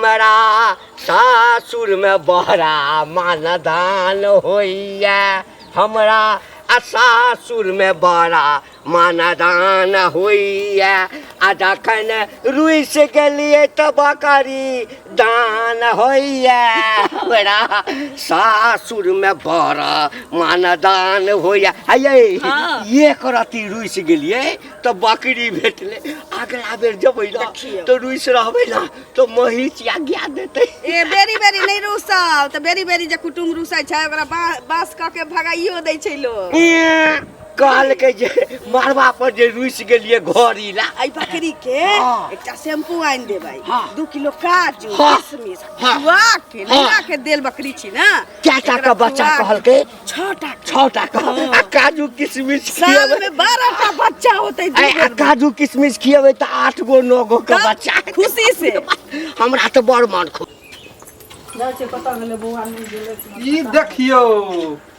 हमरा सासुरमे बड़ा मानदान होइए, हमरा आ सासुरमे बड़ा मानदान होइए। आ जखन रुसि गेलियै तऽ बकरी दान होइए। हमरा सासुरमे बड़ा मानदान होइए। हे यै, एक रत्ती रुसि गेलियै तऽ बकरी भेटलै। अगला बेर जेबै ने देखियौ। तऽ रुसि रहबै ने तऽ महींस या गाय देतै। ए बेरी बेरी नहि रुसब तऽ बेरी बेरी जे कुटुम रुसै छै ओकरा बाँस कऽ के भगाइयो दै छै लोक। ए, कहलकै जे मरबा पर जे रुसि गेलियै घड़ी ला। एहि बकरी के एकटा शैम्पू आनि देबै, 2 किलो काजू, किशमिश खुआ के, नैरा के देल बकरी छी ना। कएटा के एकरा बच्चा खुआ के कहलकै? 6टा के। 6टा के। आ काजू किशमिश साल खिएबै। में 12टा बच्चा होतै दू ऐ, आ बेर में। काजू किशमिश खिएबै तऽ 8 गो 9 गो के तब बच्चा हेतै। खुशी से। हमरा तऽ बड़ मन खुश। जाइ छै कतऽ गेलै बौआ, नहि गेलै। ई देखियौ।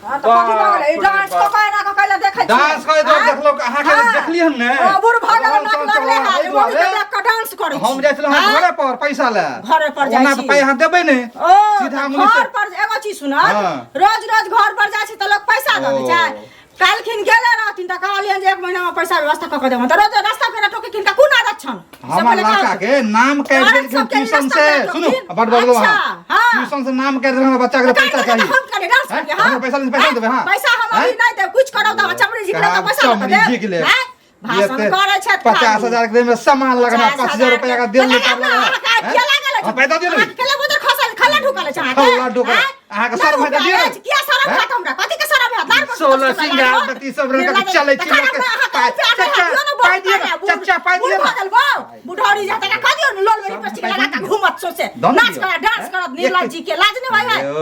हाँ, तऽ कथी भऽ गेलै? ई डांस कऽ कऽ एना कऽ कैला देखै छियै? डांस करे तो आँय? देखलो, अहाँ के हाँ। देखलियै हम ने। ओ बूढ़ भऽ गेलै, हम नाक सब लगले चलऽ है। एहि मम्मी के दुआरे। देख कऽ डांस करै हम छी। जाइ छलहुँ आँय? घरे पर पैसा ले। घरे पर जाइ ओना तऽ छी। पाइ अहाँ देबै ने। ओ, सीधा तऽ अंगुली से। घर पर एगो चीज सुनत, रोज रोज घर पर जाइ छी तऽ लोक पैसा दऽ दै छै। ओ। काल्हिखिन गेले रहथिन तऽ कहलियनि जे 1 महीना में पैसा व्यवस्था कऽ के देबनि, तऽ रोज रास्ता पेरा टोके किनका कोन आदत छनि? से हमर पहिले लड़का कहू। के नाम काटि औरत देलखिन सबके ट्यूशन रास्ता से। पेरा सुनू, टोकथिन। बड बजलहुँ अच्छा, अहाँ। हाँ। ट्यूशन से नाम काटि देलखिन हमरा बच्चा के, तऽ पैसा काटि देलखिन चाही। तऽ हम करी डांस हैं? करियै, हाँ? हमरा पैसा देबै, पैसा देबै, हाँ? पैसा हम अभी हैं? नहि देब, कुछ करब तऽ चमड़ी झिकलब तऽ कहाँ पैसा लऽ कऽ चमड़ी देब। झिक लेब? हैं? भाषण एते करै छथि 50 खाली। हजार के देमे सामान लगना, 50 5000 रुपया का देल तऽ निकाल लगाब ने, लगना। अहाँके हैं? किया लागल अछि? हाँ, पैसा दियौ ने। अहाँके केला बोतल खसल, खल्ला ढुकल अछि अहाँके? खल्ला ढुकल। हैं? अहाँके नहि शरम हैत तऽ ढुकल दियौ ने। अछि, किया शरम हैं? हैत हमरा? कथी के शरम हैत? लार पर 16 सुतल सिंगार लागल। बत्ती सब रंग के निर्लज चलै छी तखन लोक के। हमरा अहाँके पाइ- रुपया नहि चचा, हैत, दियौ ने, पाइ दियौ ने, बहुत बूढ़- चचा, पाइ बूढ़ दियौ ने। भऽ गेल बौ। बुढ़ौरी जात के कह दियौ ने, लोल में लिपस्टिक लगा के घूमत सौंसे। दऽ ने नाच दियौ। करत, डांस करत, निर्लज जी के लाज नहि होइ है? यो।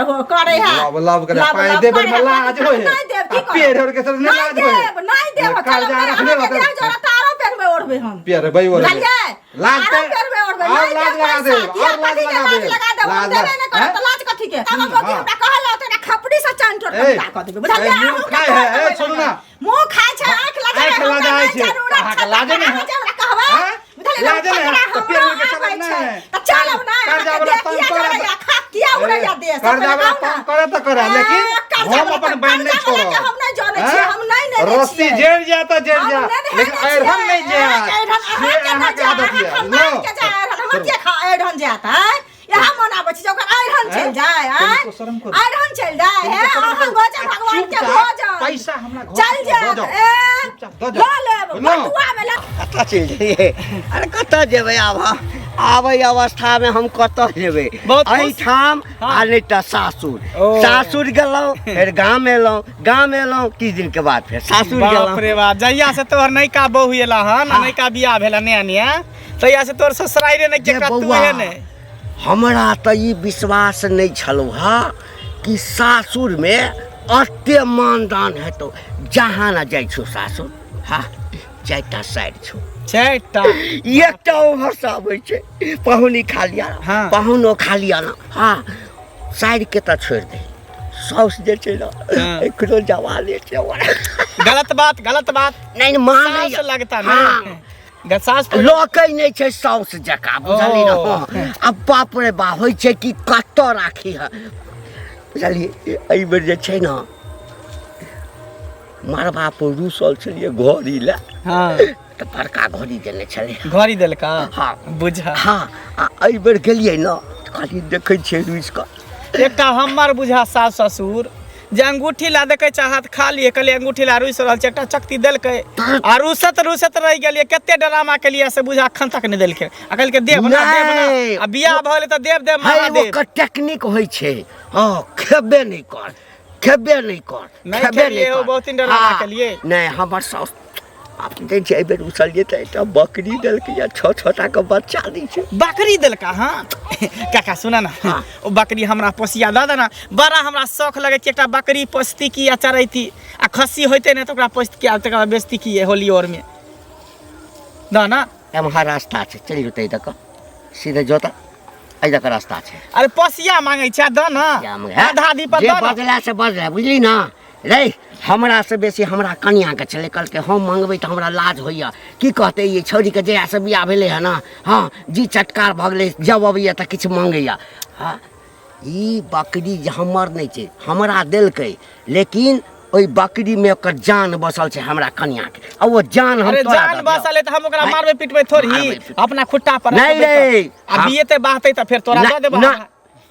एहो करे है। लब लब करे, लब पाइ लब देबै करे में है। लाज होइ है। नहि देब, की आ करब? पेड़ ओढ़ के सब नहि नहि लाज होइ है। देब, नहि देब, कर्जा चलब नहि, रखने अहाँके रहतै। देह जरा तऽ आरो पेनबै ओढ़बै हम। पेरबै ओढ़बै। बुझलियै? लाज आरो तऽ- पेरबै ओढ़बै, और नहि लाज देब लगा पैसा, देब, किया और लाज कथी के लगा लाज देब। लगा देब? हम लाज देबे लगा- नहि करब हैं? तऽ लाज कथी के? तब हम हाँ। हमरा कहल होतै ने, खपड़ी से चान टोर के ए, विदा कऽ देबै, बुझलियै? ए, मुँह अहूँ के खाय तोड़ है, ए, देबै सुनू ना। मुँह खाय छै, आँखि लजाय आँखि हमरा लजाय नहि छै। जरूरत अहाँके छै, लाजे नहि अहाँ है। जे हमरा कहबै, हैं? बुझलियै? लाजे नहि है, फकरा तऽ पेड़ हमरो के चलब आबै नहि। छै। तऽ चलब नहि, कर्जा अहाँके वाला देह तंग किया करत। जरैया, खाक किया उड़ैया देह, से कर्जा पहिले वाला कहू ना। तंग करे तऽ करे, ए, लेकिन कर्जा हम वाला अपन तंग- बहन नहि कर्जा वाला के छोड़ब। हम नहि जनै छियै, हैं? हम नहि नेने रस्सी छियै। जरि जाय तऽ जरि हम जाय, नेने लेकिन छियै। अइरहन नहि जायत। अइरहन से अहाँके नहि अहाँके जायत, आदत यऽ। अहाँ खानदान लो। के जाय, अइरहन हमर के खा अइरहन जायत, आँय? इएह मन आबै छै जे ओकर अइरहन हैं? चलि जाय, आँय? कनिको शरम करू। अइरहन चलि जाय, हे, कनिको शरम अहाँ करू। भोजन आ भगवान के चुपचाप भोजन। पैसा हमरा घर चलि पर दऽ जायत, जाउ। ए, चुपचाप दऽ जाउ। लऽ लेब, बुझलहुँ? बटुआमे लऽ कतऽ चलि जइयै? अरे कतऽ जेबै आब हम? आबै अवस्थामे हम कतऽ जेबै? बहुत खुश। एहिठाम आ नहि तऽ सासुर। ओ। सासुर गेलहुँ, फेर गाम एलहुँ, गाम एलहुँ किछु दिनके बाद फेर सासुर बाप गेलहुँ। रे बाप, जहिया से तोहर नयका बहू एला हन आ नयका बियाह भेला नया नया, तहिया से तोहर ससुराइरे नहि जे केकरा तू बौआ, हे नहि। हमरा तऽ ई विश्वास नहि छलौ हँ कि सासुरमे एते मानदान हेतौ। जहाँ ने जाइ छौ सासुर, हाँ, 4टा साइड छौ। 4टा? एकटा उम्हर से आबै छै पहुनी खा लिया, पहुनो खा लिया ना, हाँ, साइड के तऽ छोड़ि दे, साउस जे छै ने, एकरो जवाने छै ओकरा। गलत बात, गलत बात। नहि, नहि, मानै साउस लगता ना। हाँ। साउस पर- लोकै नहि छै साउस जकाँ, बुझलियै ने? ओ। हँ। आ बाप रे बाप, होइ छै कि कतऽ राखी है, बुझलियै? एहि बेर जे छै ने मरबा पर रूसल छलियै घड़ी लए, तऽ बड़का घड़ी देने छलै। घड़ी देलका? हाँ। बुझा। हाँ, आ एहि बेर गेलियै ने तऽ खाली देखै छियै रूसि कऽ। एकटा हमर बुझा सास ससुर जे अंगूठी ला देखै छै हाथ खाली है, कहलियै अंगूठी ला रुसि रहल छै, एकटा चकती देलकै आ रुसत रुसत रहि गेलियै, कते ड्रामा केलियै से बुझा अखन तक नहि देलकै। आ कहलकै देब ना, देब ना। नहि। आ बियाह भऽ गेलै तऽ देब देब है, महादेव। ओकर टेक्निक होइ छै, हँ, खेबे नहि कर, खेबे नहि कर, नहि खेबे खेलियै, नहि ओ कर। बहुत दिन ड्रामा हाँ, केलियै। नहि, हमर साउस आब दै छै, एहि बेर उसलियै तऽ एकटा बकरी देलकै आ छओ छओ टा के बच्चा दै छै। बकरी देलका? हाँ काका सुन ना, ओ बकरी हमरा पोसिया दऽ देना, बड़ा हमरा शौख लगै छै एकटा बकरी पोसती की आ चरैती, आ खस्सी होइते नहि तऽ ओकरा पोसती की आ तकर बाद बेचती की होली और में, दऽ ना। एम्हर रास्ता छै, चलि जेतै एहि दऽ कऽ सीधे जोता, एहि दऽ कऽ रास्ता छै। अरे पोसिया मांगै छै, दऽ ना। पोसिया मांगै, आधा दी पर जे दऽ ना। बजला से बजला, बुझली ना रे? हमरा से बेसी हमरा कनियाके छलै। कहलकै हम मंगबै तऽ हमरा लाज होइए, की कहतै ई छौड़ीके जहियासँ बियाह भेलै हँ ने, हँ जी चटकार भऽ गेलै, जब अबैए तऽ किछु मङ्गैए। हँ ई बकरी जे हमर नहि छै, हमरा देलकै, लेकिन ओहि बकरीमे ओकर जान बसल छै हमरा कनियाके, आ ओ जान हम अरे तोरा जान दऽ दियौ। बसल है तऽ हम ओकरा नहि। मारबै पिटबै थोड़ी, मारबै पिटबै। अपना खुट्टा पर नहि रखबै तऽ। रे। आ बियेतै बाहतै तऽ फेर तोरा दऽ देबौ। ना,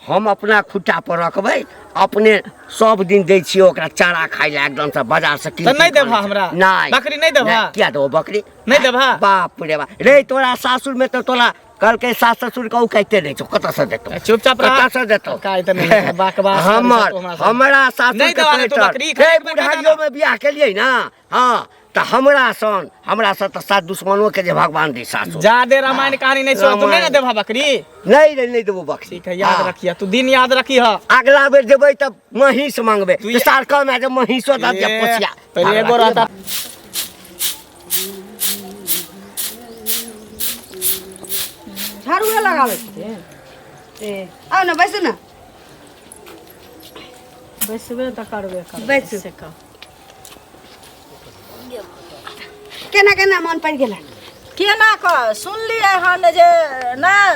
हम अपना खुट्टा पर रखबै, अपने सब दिन दै छियै ओकरा चारा खाइ लए एकदमसँ बाजारसँ कीन तऽ नहि कीन कऽ देबह आनै छै। हमरा? नहि। बकरी नहि देबह? नहि, किया देबौ बकरी? नहि देबह? बाप रे बाप रे, तोरा सासुरमे तऽ तोरा कहलकै सास ससुर के औकाते नहि छौ, कतऽसँ देतौ? चुपचाप रह। कतऽसँ देतौ? काज तऽ नहि हेतौ, बकवास करै छौ हमर तू हमरा संग। हमरा सासुर नहि के देबह रे तू पैटर। बकरी, रे खरीद के बुढ़ाइयो में बियाह केलियै ना, हाँ तऽ हमरा सन, हमरा सन तऽ सात दुश्मनो के जे भगवान दै सासुर। जादे रामायण कहानी नहीं सुना, तू नहीं ना रामायण। देबह बकरी? नहीं रे, नहीं देबो बकरी। ठीक है, याद हाँ। रखिए, तू दिन याद रखिए। अगला बेर जेबै तऽ महींस मांगबै, तू ये- सार कम है जे महींसो दऽ दिअ ए, पोसिया। पहिले एगो रहता। झाड़ूए लगाबै छथिन। ए आउ ने, बैसू ने। बैसबे तऽ करबे करबै। बैसू। से कह। केना केना मन पड़ि गेल? केना कऽ सुनलियै हन जे नया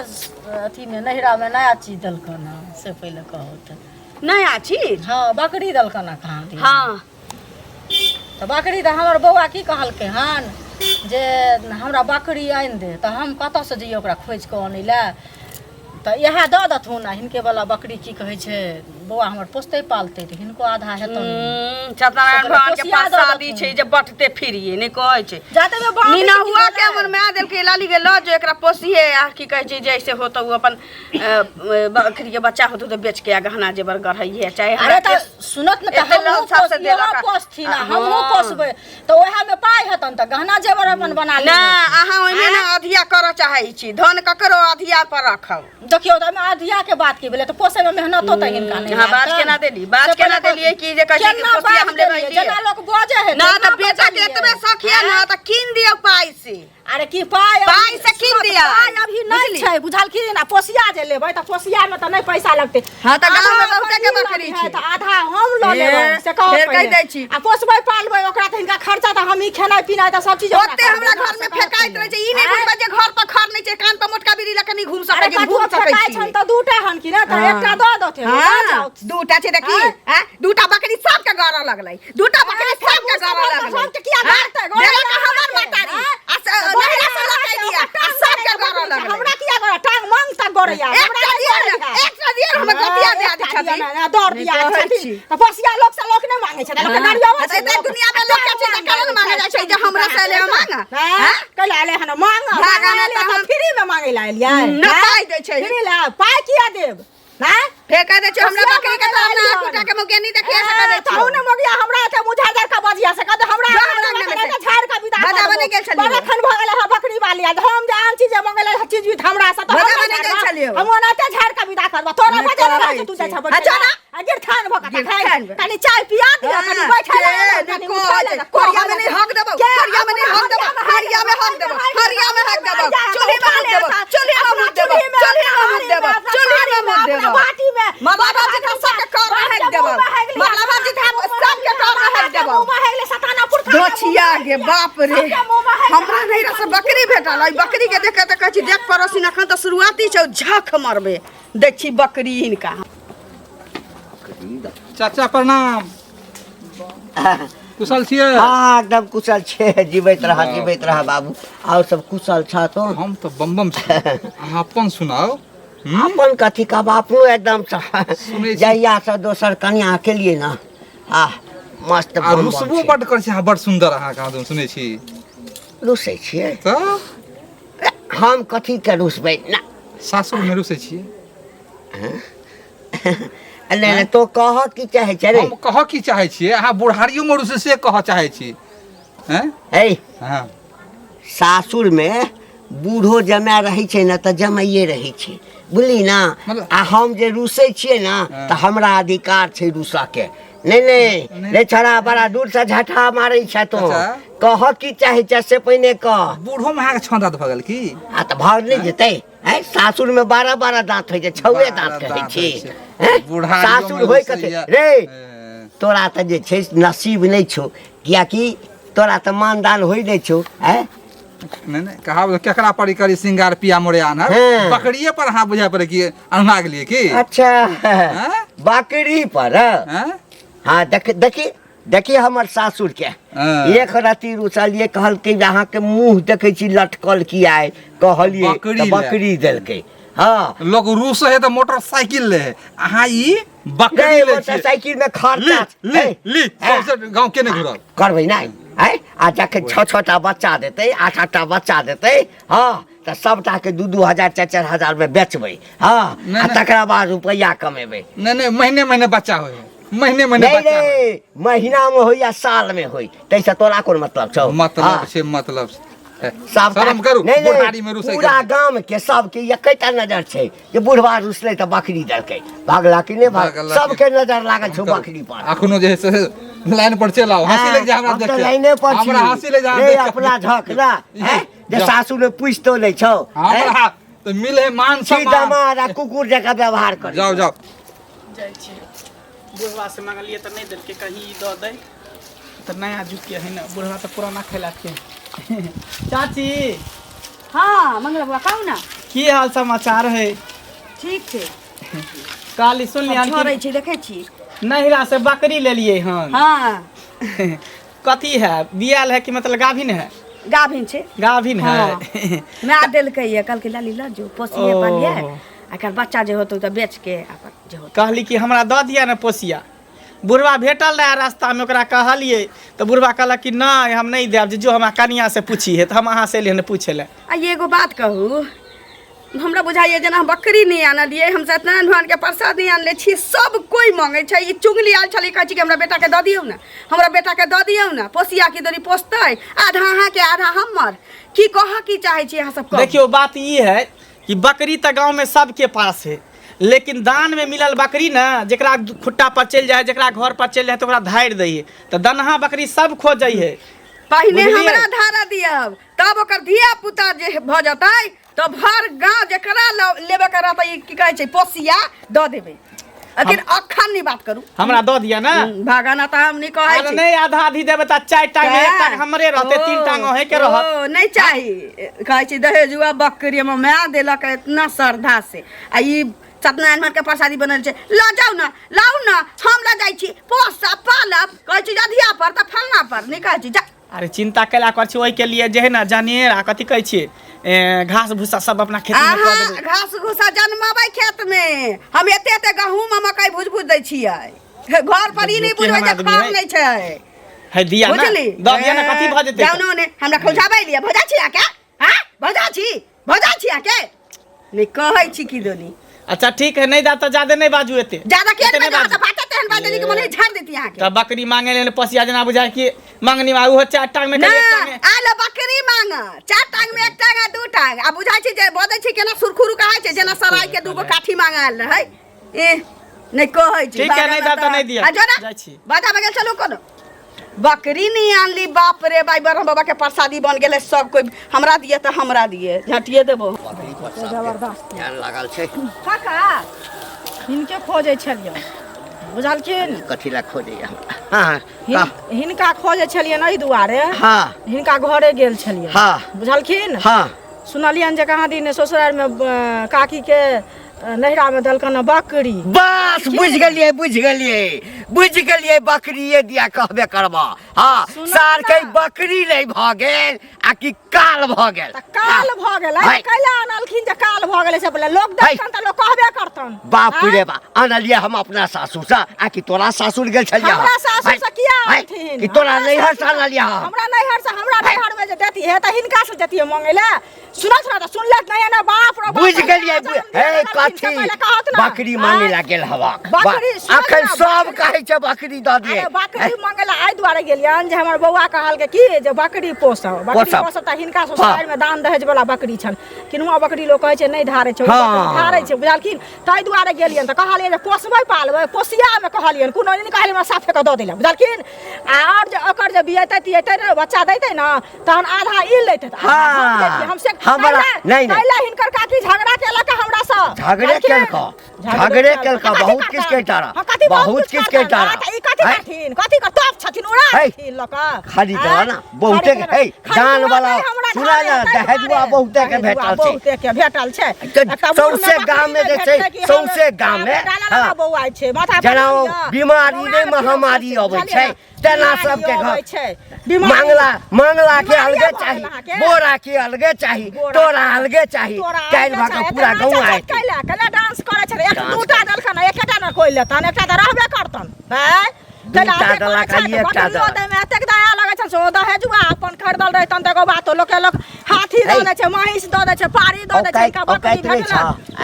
अथीमे नैहरामे नया चीज देलकन हँ, से पहिले कहू तऽ। नया चीज? हँ, बकरी देलकन हँ कहाँ दिन। हँ तऽ बकरी तऽ हमर बौआ की कहलकै हन जे हमरा बकरी आनि दे, तऽ हम कतऽसँ जइयै ओकरा खोजि कऽ अनै लए? तऽ इएह दऽ देथुन आ हिनके वाला बकरी की कहै छै बौआ हमर पोसतै पालतै तऽ हिनको आधा हेतनि। सत्यनारायण से भगवान के कोसिया दऽ प्रसादी देथुन। छै जे बटते फिरिए नहि कहै छै। जाते में बाँटै नीना छै की हुआ के भेलै? हमर माय देलकै, लाली गे लऽ जो एकरा पोसिहे, आ की कहै छै जैसे होतौ ओ अपन बकरी के बच्चा होतौ तऽ बेच के आ गहना जेवर गढ़ैहे चाहे अरे हमरा तऽ सुनत ने तऽ एते हमहूँ लल साफ से पोस- देलक इहो आ- पोसथिन आ हँ। हमहूँ पोसबै तऽ ओएहमे पाइ हेतनि तऽ गहना जेवर अपन बना ना लेबै। अहाँ ओहिमे ने अधिया करऽ चाहै छी, धन ककरो अधिया पर रखब। देखियौ तऽ ओहिमे अधिया के बात की भेलै? तऽ पोसैमे मेहनतो तऽ हिनका नहि हँ, बाज लागतनि। केना देली? बाज से केना पहिले देलियै कि जे कहै छै कि केना पोसिया बाज हम लेबै देलियै? लिए? जेना लोक बजै है ना तेना तऽ बेटा के बजलियै। एतबे शौक यऽ ने तऽ कीन दियौ पाइ से। अरे की पाइ अभी- पाइ से कीन सुनऽ, दिअ। पाइ अभी नहि बुझली? छै, बुझलखिन? आ पोसिया जे लेबै तऽ पोसिया मे तऽ नहि पैसा लगतै। हँ, तऽ गाँवमे आधा बहुते के अपन ई बकरी लऽ लिहे, छै। तऽ आधा हम लऽ ए, लेबै से कहू फेर कहि पहिले। दै छी। आ पोसबै पालबै ओकरा तऽ हिनका खर्चा तऽ हमही खेनाइ पिनाइ तऽ सब चीज ओकरा ओते हमरा करबै, घर में से कहू फेकाइत पहिले। रहै छै, ई नहि बुझबै जे घर पर खर नहि छै, कान पर मोटका बीड़ी लऽ के नहि घूम सकै अरे छी, घूम कतबो सकै फेकाइ छी। छनि तऽ दूटा हन कि ने, तऽ एकटा दऽ देथिन, लऽ हाँ, जाउ। दूटा छै तऽ की? आँय? आँय? दूटा बकरी सबके गरऽ लगलै, दूटा बकरी आँय, सबके फेर गरऽ मुँह लगलै। सबके किया आँय? गरतै? गरऽ देलक हमर अहाँके, महतारी। आँय? आ नहिरा से लऽ के अयलियै, आ सबके गरऽ लगलै। हमरा किया गरऽ? टांग मांग तक गरैया। हमरा एकटा नहि दिअ ने, गरैया। एकटा दिअ ने, हमर गोतिया दए दै छथिन। दौड़ दिया नहि कहै छथिन छी। तऽ बसिया लोक से लोक नहि मांगे छै, लोक हाँ। गाड़ियावा तऽ एते दुनिया मे लोक के छै तऽ केना ने मांगे जाइ छै जे हमरा से एलै हँ मांग? हैं? कैला एलै हन मांग? भागा ने तऽ हम- फ्री में मांगे ला एलियै? न पाइ दै छै। फ्री ला पाइ किया देब? हैं? फेर कह दै छै हमरा बसिया बकरी के मांगे तऽ ला अपना एलियै। आँख उठा के मौके नहि देखिए से कह दै ए, तऽ ने मगिया हमरा एते मुझा जर का बजिया से कहते हमरा जा हमरा अंगना में से। झाड़ का विदा बजाबऽ नहि गेल छलियौ। बड़ा खन भऽ गेलै हँ बकरी वाली, आ हम जे आन चीज जे मंगेलै हँ चीज भी हमरा से तऽ हम बजाबऽ नहि नहि गेल झाड़ब। छलियौ। हम ओनाहिते झाड़ का विदा करबऽ तोरा नहि बजे कहै रहै तू जाइ छी। छऽ आ जो ना। आ गिरथान भऽ कऽ गिरथान तखन कनि चाय पिया दिअ, कनि हाँ, बैठै के लए कनि नहि उठै लए कहै छै। कोरिया में नहि हक देबौ, कोरिया में नहि हक देबौ, हरिया में हक देबौ, हरिया में हक देबौ, चूल्ही में हक देबौ, चूल्ही में मुँह देबौ, चूल्ही में मुँह देबौ, चूल्ही में मुँह देबौ। मरला बाजी तऽ सबके कर में हक देबौ, मरला बाजी तऽ सबके कर में हक देबौ। दोछिया गे बाप रे, हमरा नैहरा से बकरी भेटल। एहि बकरी के देख के तऽ कहै छी देख पड़ोसी, एखन तऽ शुरुआती छौ, झख मरबे। देख छी बकरी हिनका। चाचा प्रणाम, कुशल छियै? हाँ, एकदम कुशल छै, जीवैत रह, जीवैत रह बाबू। और सब कुशल छ तो? हम तऽ बम बम छी, अहाँ अपन सुनाउ। अपन कथी का बापू, एकदम सुनै छी। जहिया से दोसर कन्या के लिए ना, आ मस्त आ बम बम रुसबो छै। बड्ड करै छी अहाँ, बड्ड सुन्दर अहाँ कहाँ सुनै छी। रुसै छियै तऽ हम कथी के रुसबै ना? सासुरमे रुसै छियै? नहि नहि, तो कह की चाहै छै रे? हम कहऽ की चाहै छियै, अहाँ बुढ़ारियो मे रुसै से कहऽ चाहै छी। हैं? है हाँ। सासुर में बूढ़ो जमाय रहै छै ने तऽ जमाइए रहै छै, बुझली ना? मतलब- आ हम जे रुसै छियै ने हाँ। तऽ हमरा अधिकार छै रुसऽ के। नहि नहि नहि। रे छड़ा, बड़ा दूर से झटहा मारै छै तो। अच्छा। कह की चाहै छै से पहिने कह। बूढ़ो मे अहाँके छह दाँत भऽ गेल की? आ तऽ भाव नहि जेतै? हैं, सासुर में 12 12 दांत होइ छै, छौए 12 दांत कहै दाँत छी। होइ छै। हैं? बुढ़ारियो सासुर मे होइ कथी रुसैया। रे? ए, तोरा तऽ जे छै नसीब नहि छौ, कियाकि तोरा तऽ मानदान होइ नहि छौ। आँय नहि नहि, कहावत केकरा पर करी सिंगार पिया मोरे आनर। हाँ। बकरिए पर अहाँ बुझाय पड़े कि अनुना गेलिए की? अच्छा। हाँ? बकरी पर? हाँ? हाँ, देख देखी देखी हमर सासुर के। हाँ। एक रति रुसलिए, कहलकै जे अहाँके मुँह देखै छी लटकल किया है, कहलिए बकरी तऽ ले। बकरी देलकै। हाँ, लोग रूस है तऽ मोटरसाइकिल ले है, अहाँ ई बकरी नहीं ले छियै। मोटरसाइकिल में खर्चा ली ली हे, ली हाँ। सौंसे गाँव के नहि घुरल करबै नहि। आँय, आ जखन 6 6 टा बच्चा देतै, 8 8 टा बच्चा देतै, हँ, तऽ सबटाके 2 2 हजार 4 4 हजार मे बेचबै। हँ, नहि, आ नहि। तकरा बाद रुपैआ कमेबै। नहि नहि, महीने महीने बच्चा होइ है, महीने महीने नहि बच्चा होय। रे, महीना मे होइ या साल मे होइ, ताहिसँ तोरा कोन मतलब छौ? मतलब हँ। छै, मतलब छै। सबटा शरम करू, नहि, नहि, बुढ़ारी मे रुसै पूरा के। गाम के सबके एकेटा नजर छै जे बुढ़वा रुसलै तऽ बकरी देलकै। भागला कि नहि भाग? भागला कि- सबके नजर लागल छौ करू। बकरी पर। अखनो जे है से लाइन पर चलि आउ, हँसी लागि जाय हमरा हम देख तऽ के। लाइने पर छी। हमरा हँसी लागि जाय रे, देख के। अपना झक ना, हैं? जे जाउ। सासु ने पूछतो नहि छौ, हैं? हमरा तऽ मिले मान छी सम्मान। दमाद आ कुकुर जकाँ व्यवहार कर। जाउ जाउ। जाइ छी, बुढ़वा से मंगलिए तऽ नहि देलकै, कहीं ई दऽ दै तऽ नया जुग के है ने, बुढ़वा तऽ पुराना खेला के। चाची। हाँ मंगला बुआ, कहू ना। की हाल समाचार है? ठीक छै। काली सुनलियै हम छोड़ै छी, देखै छी। नहिरा से बकरी लेलिए हन। हाँ। कथी है, बियाल है कि मतलब गाभिन है? गाभिन छै। गाभिन है। हाँ। माय देलकै ये, कहलकै लाली लऽ जो, पोसिए ओ। पालिए, आ एकर बच्चा जे होतौ तऽ बेच के अपन जे होतौ। कहली कि हमरा दऽ दिअ ने पोसिया। बुढ़वा भेटल रहए रास्तामे, ओकरा कहलियै तऽ बुढ़वा कहलक कि नहि हम नहि देब, जे जो हमरा कनिया से पूछी है, तऽ हम अहाँ से एलियै हन पूछै लए। आ एगो बात कहू, हमरा बुझाइए जेना हम बकरी नहि आनलियै, हम सत्यनारायण भगवानके प्रसाद नहि आनले छी, सब कोइ मांगै छै। ई चुगली आयल छलै, कहै छै कि हमरा बेटाके दऽ दियौ ने, हमरा बेटाके दऽ दियौ ने, पोसिया की दरी पोसतै, आधा अहाँके आधा हमर। की कहऽ की चाहै छी अहाँ सब? कहू। देखियौ, बात ई है कि बकरी तऽ गाँवमे सबके पास है, लेकिन दान में मिलल बकरी ने जेकरा खुट्टा पर चलि जाइ है, जेकरा घर पर चलि जाइ है, तऽ ओकरा धारि दै है, तऽ दनहा बकरी सब खोजै है। पहिने बुझलियै? हमरा धारा दियब, तब ओकर धिया पुता जे भऽ जेतै तऽ भर गाँव जेकरा लेबे के रहतै, ई की कहै छै पोसिया, दऽ देबै, लेकिन अखन नहि बात करू। हमरा दऽ दिअ ने। भागना तऽ हम नहि कहै अरे छी। नहि, आधा आधी देबै तऽ 4 टांग में एक टांग हमरे रहतै, 3 टांग अहें के रहत। ओ, नहि चाही। कहै छी दहेजुआ बकरी हमर माय देलक इतना श्रद्धा से, आ ई सत्यनारायण भगवान के प्रसादी बनल छै, लऽ जाउ ने, लाउ ने, हम लऽ जाइ छी, पोसब पालब। कहै छी अधिया पर तऽ फलना पर नहि कहै छी जा। अरे चिंता केला कर छी, ओहिके लिए जे है ना जनेर आ कथी कहै छियै, घास भूसा सब अपना खेत में कऽ अहाँ देबै। घास भूसा जनमबै खेत में, हम एते एते गहूम आ मकई भुज भुज दै छियै घर पर, ई नहि देखियौ, केहन बुझबै जे आदमी खर है। नहि छै। है दिया ना, बुझली? दऽ दिया ना, कथी भऽ जेतै? जाउ ने, हमरा खौझाबै लिए भजा छी आके? हाँ, भजा छी, भजा छी आके नहि कहै छी की दोनी। अच्छा ठीक है, नहीं जा तऽ जादे नहीं बाजू एते। ज्यादा किया एते नहि नहि बाजू, बाजू। बात तेहन बाजली कि मने झाड़ देती अहाँके। तऽ बकरी मांगे लेल पसिया जेना बुझाय कि मंगनी में उहो 4 टांग में ना, एक टांग में। आलो बकरी मांग, 4 टांग में 1 टांग आ 2 टांग, आ बुझाय छै जे बजै छै केना सुरखुरु कहै छै, जेना सराय के 2 गो काठी मांग आयल रहै। ए नहि कहै छी। ठीक है, नहि देब तऽ नहि दिअ। आ जो ना, जाइ छी। बाजा बगल चलू। कोनो बकरी नहीं आनली, बाप रे बाई, ब्रह्म बाबा के प्रसादी बन गेलै, सब कोई हमरा दिए तऽ हमरा दिए, झटिए देबो। बकरी पर सबके ध्यान लागल छै। काका, हिनके खोजै छलियै, बुझलखिन? कथी लए खोजैया हमरा? हाँ, कह। हिनका खोजै छलियनि एहि दुआरे। हाँ। हिनका घरे गेल छलियै। हाँ। बुझलखिन? हाँ। सुनलियनि जे कहाँ दिन ससुरारिमे काकीके नैहरामे देलकनि बकरी। बस बुझि गेलियै, बुझि गेलियै, बुझि गेलियै, बकरिए दिया कहबे करबा। हाँ, सुनू सार के ने। बकरी नहि भऽ गेल आ कि काल भऽ गेल? तऽ काल भऽ गेलै। है। कैला अनलखिन जे काल भऽ गेलै से बोले लोक है। देखतन तऽ लोक कहबे करतन। बाप आँय? रे बाप, अनलियै हम अपना सासुरसँ आ कि तोरा सासुर गेल छलियै? हमरा सासुर से किया है, अनथिन? कि तोरा हमरा नैहर से सासुर अनलियै हम? हमरा नैहर से, हमरा नैहर में जे देती है तऽ हिनका से जतियै मंगै लए। सुनत ना तऽ सुनलक नहीं ना, बाप रे बाप, बुझि गेलियै। जन्म दिया हे लगलखिन, कथी से पहिले कहत ना। बकरी मांगे ला गेल हवा? बकरी सुनत अखन ना, सब बकरी- कहै छै बकरी दऽ दियै। अरे बकरी मांगे ला एहि दुआरे गेलियनि जे हमर बौआ कहलकै कि जे बकरी पोसब, बकरी पोसब। पोसब तऽ हिनका ससुरारि में दान दहेज वाला बकरी छनि, किनुआ बकरी लोक कहै छै नहि धारै छै, ओ हाँ। बकरी धारै छै, बुझलखिन? ताहि दुआरे गेलियनि तऽ कहलियै जे पोसबै पालबै, पोसियामे कहलियनि, कोनो नहि कहलियै हमरा साफे कऽ दऽ दै लए, बुझलखिन? आ आओर जे ओकर जे बियेतै तियेतै ने, बच्चा दैतै ने, तहन आधा ई लैतै तऽ आधा हम हाँ। लैतियै, हम से हमरा नहीं नहीं पहले हिनकर काकी झगड़ा केलक हमरा से। झगड़े केलक, झगड़े केलक, बहुत किछ के डारा, बहुत किछ के डारा। ई कथी करथिन, कथी कर तप छथिन, उड़ा छथिन लक खाली दला ना बहुते हे दान वाला सुना ना, दहेजुआ बहुते के भेटल छै, बहुते के भेटल छै। सौंसे गांव में जे छै, सौंसे गांव में हां बौआइ छै माथा जेना बीमारी नै महामारी अबै छै तेना सबके घर छै। मांगला मांगला के अलगे चाही, बोरा के अलगे चाही, तोरा अलगे चाही, काल्हि भऽ कऽ पूरा गाँव आयत। कैला कैला डांस करै छै, एक दूटा देलखन, एकटा ने कोइ लेतन, एकटा तऽ रहबे करतन। हैं दूटा देलक आ एकटा देलक। मे एतेक दया लगै छनि से ओ दहेजुआ अपन खरीदल रहितन तऽ एगो बातो लोके लोक हाथी दऽ दै छै, महींस दऽ दै छै, पारी दऽ दै छै, हिनका बकरी भेटल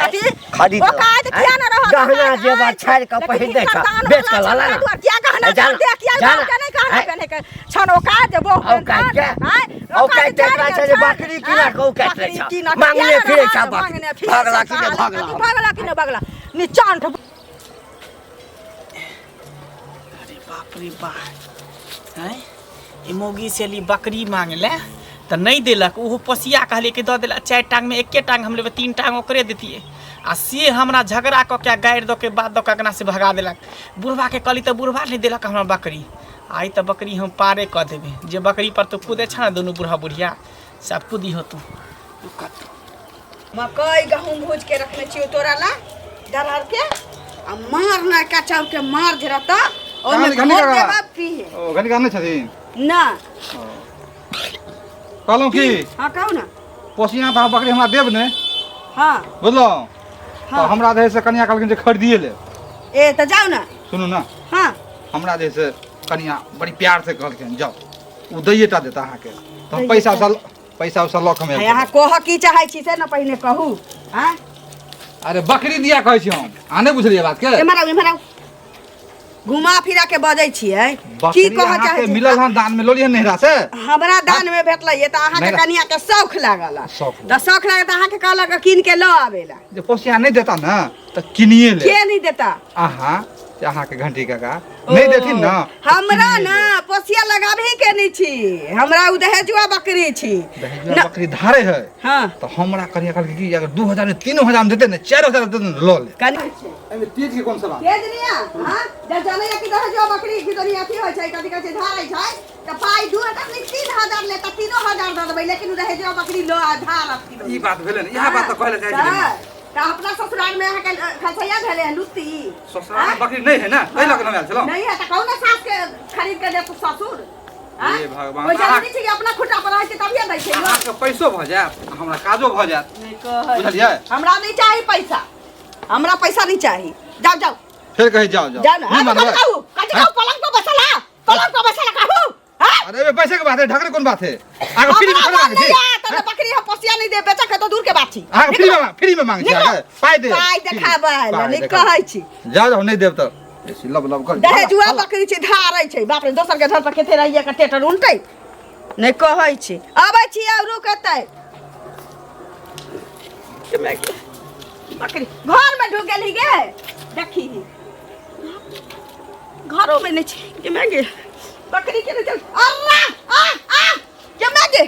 अथी खरीद औकात किया ने रहत? गहना जेवर छाड़ि कऽ पहिर दै छ, बेच कऽ लऽ ना। किया गहना दे, किया के नहीं गहना पहने के छन औकात जे बहु औकात के औकात देखला छै जे बकरी किना के औकात रहै छ, मांगने फिरै छ बकरी, भगला कि ने भगला, भगला कि ने भगला निचांठ। अरे बाप रे बाप, हैं ई मौगी से ली बकरी मांगले तऽ नहि देलक, ओहो पोसिया कहलियै कि दऽ देलक, 4 टांग में 1 टांग हम लेबै, 3 टांग ओकरे देतियै, आ से हमरा झगड़ा कऽ के गारि दऽ के बात दऽ के अंगना से भगा देलक। बुढ़बा के कहली तऽ बुढ़बा नहि देलक हमरा बकरी। आइ तऽ बकरी हम पारे कऽ देबै, जे बकरी पर तू कूदै छ ने दुनू बुढ़ा बुढ़िया सब कूदी हो तू। मकई गहूम भूज के रखने छियो तोरा ला दरहर के, आ मार ना का चाउर के मार जे रहता ओमे घोर देबा पीहे। ओ घनी गाने छथिन ना कहलहुँ की? हाँ कहू ना। पोसिया तऽ बकरी हमरा देब ने? हाँ बुझलहुँ? हाँ। तऽ हमरा जे है से कनिया कहलखिन जे खरीदिए लेब। ए तऽ जाउ ना। सुनू ना। हाँ। हमरा जे है से कनिया बड़ी प्यार से कहलखिन जाउ, ओ दैये टा देता अहाँके, तऽ हम पैसा उसा पैसा उसा लऽ कऽ हम आबि अहाँ जेबै। कहऽ की चाहै छी से ने पहिने कहू। हाँ अरे बकरी दिया कहै छी हम, अहाँ नहि बुझलियै बात के? एम्हर आउ, एम्हर आउ, घुमा फिरा के बजै छियै। की कहऽ चाहै छी? मिलल हन दान में, लऽ लिअ नैहरा से। हमरा दान में भेटलै तऽ अहाँके कनिया के शौख लागल, तऽ शौख लागल तऽ अहाँके कहलक कीन के लऽ आबै ला। जे पोसिया नहि देता ने तऽ किनिए ले। के नहि देता? अहाँ अहाँके घंटी काका नहीं देथिन ना। हमरा ना पोसिया लगाबही के नहीं छी, हमरा उ दहेजुआ बकरी छी। दहेजुआ बकरी धारे है। हाँ। तो हमरा कनिया कहलकै कि अगर 2000 में 3000 में देते ने 4000 देते ने ल ले। कनि एमे तेज के कोन सवाल? तेज नहीं है, हां? जब जाने कि दहेजुआ बकरी की तनी अथी होय छै, कथि कहै छै धारै छै, त पाई 2000 नहीं 3000 ले त 3000 द देबै, लेकिन उ दहेजुआ बकरी ल आ धार अथी। ई बात भेलै ने, इएह बात त कहले जाइ छलै। त अपना ससुराल में अहाँके खसैया भेलै हन लुत्ती। ससुराल में बकरी नहीं है ना, एहि लऽ कऽ हम आयल छलहुँ। नहीं है त कहू ना सास के खरीद के देत ससुर। हे भगवान, ओइ जरूरी छै कि अपना खुटा पर रहै छै तभिए दै छै। अहाँके पैसो भऽ जायत, हमरा काजो भऽ जायत। नहि कहै। बुझलियै? हमरा नहि चाही पैसा, हमरा पैसा नहीं चाही। जाओ जाओ। फेर कहै जाओ जाओ। जाओ ना। नहि मानबै। कहू, कथी कहू, पलंग पर बैसल हा, पलंग पर बैसल कहू। अरे एमे पैसे के बात है, ढकरे कोन बात है? आगे फ्री में हमरा मांगे छी। नहीं है, तने बकरी हम पोसिया नहीं दे, बेचा के तो दूर के बात छी। आगे फ्री में मांगे छी, आगे पाई दे। पाई देखाबै पाई नहीं देखाबै। कहै छी। जाओ जाओ, नहीं देब त बेसी लब लब कर। दहेजुआ बकरी छी, धारै छै। बाप रे, दोसर के घर पर खेते रहिए के टेटर उलटै। नहीं कहै छी। आबै छी आब रुक एतै। बकरी घर में ढुक गेली गे, देखी घरों में नहीं छी के मैं गे बकरी के नहीं चल। अल्लाह आ आ के मैं गे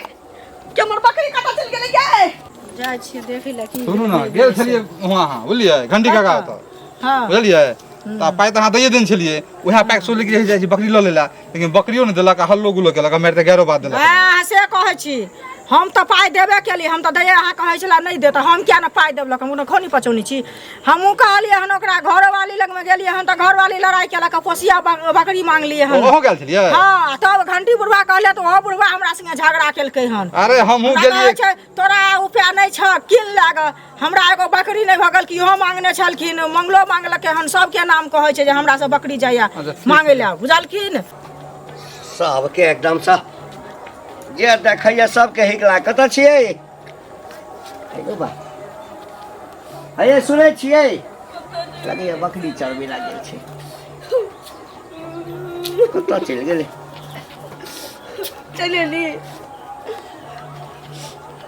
के मोर बकरी कतऽ चल गेलै गे? जाइ छियै देखै लए की। सुनू ना, गेल छलियै वहाँ अहाँ, बुझलियै घंटी काका ओतऽ। हाँ। बुझलियै? तऽ पाइ तऽ अहाँ दैये देने छलियै, उएह पाइ सोचलियै कि जाइ छी बकरी लऽ लेला, लेकिन बकरियो नहि देलक आ हल्लो गुल्लो केलक, मारि तऽ गैरो बात देलक। अहाँ से कहै छी, हम तऽ पाइ देबे केली, हम तऽ दैये, अहाँ कहै छला नहि देत, हम किया ने पाइ देबलक? हम कोनो खौनी पचौनी छी? हमहूँ कहलियै हन ओकरा, घरवाली लगमे गेलियै हन तऽ घरवाली लड़ाइ केलक, पोसिया बकरी मांगलियै हन। ओहो गेल छलियै? हाँ, तब घंटी बुढ़वा कहलियै तऽ ओहो बुढ़वा हमरा संगे झगड़ा केलकै हन। अरे हमहूँ हमरा गेलियै। कहै छै तोरा उपाय नहि छह, कीन लाग। हमरा एगो बकरी नहि भऽ गेल कि इहो मांगने छलखिन, मंगलो मांगलकै हन, सबके नाम कहै छै जे हमरा से बकरी जाइया मांगै लए, बुझलखिन? सबके एकदमसँ जे देखैया सबके हिक लाग। कतऽ छियै? हेलो बा, हे सुनै छियै? लगैया बकरी चरबै लए गेल छै, कतऽ चलि गेलै? चलि एली।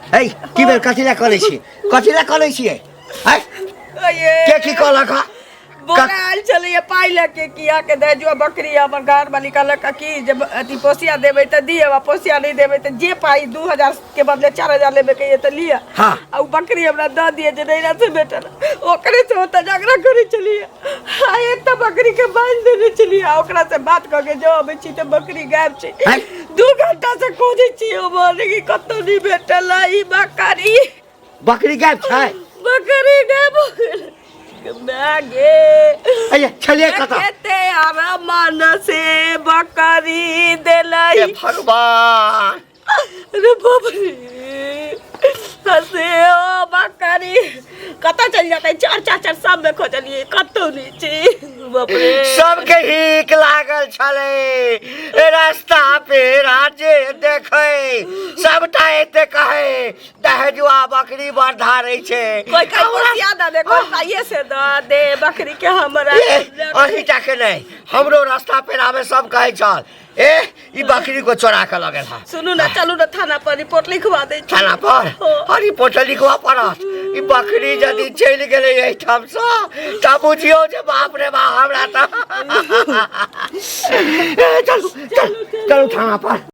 हे की भेल? कथी लए करै छी? कथी लए करै छियै? है के की कहलक? बोरा आयल छलैया पाइ लऽ के कि अहाँके दहेजुआ बकरी हमर घर वाली कहलक कि जे अथी पोसिया देबै तऽ दिअ आ पोसिया नहि देबै तऽ जे पाइ 2000 के बदले 4000 लेबै के ये तऽ लिअ। हाँ। आ उ बकरी हमरा दऽ दिअ जे नैहरा से भेटल, ओकरे से ओतऽ झगड़ा करै छलियै आ एक तऽ बकरी के बान्हि देने छलियै आ ओकरा से बात कऽ के जो अबै छी तऽ बकरी गायब छै। हैं? 2 घंटा से खोजै छी हम, लेकिन कतौ नहि भेटल है ई बकरी। बकरी गायब छै? बकरी गायब हो गेल। माय गे। अये, छलियै कतऽ? कते आब मन से बकरी देलै। हे भगवान। अरे बाप रे, हसे ओ बकरी कतऽ चलि जेतै? चार चार चार सब में खोजलियै, कतौ नहि छै। बाप रे। सबके हिक लागल छलै, रास्ता पे राजे देखै सबटा एते कहै दहेजुआ बकरी बड़ धारै छै। कोई कोई पोसिया दऽ दे, कोई पाइए से दऽ दे बकरी के हमरा। ए, अहींटा के नहि, हमरो रास्ता पेरा में सब कहै छल ए ई बकरी को चोरा के लऽ गेल हँ। सुनू ना, चलू ना थाना पर रिपोर्ट लिखवा दै छी। थाना पर? हो। आ रिपोर्ट लिखवा पड़त। ई बकरी यदि चलि गेलै एहिठामसँ तऽ बुझियौ जे बाप रे बाप हमरा तऽ। ए, चलू चलू चलू थाना पर।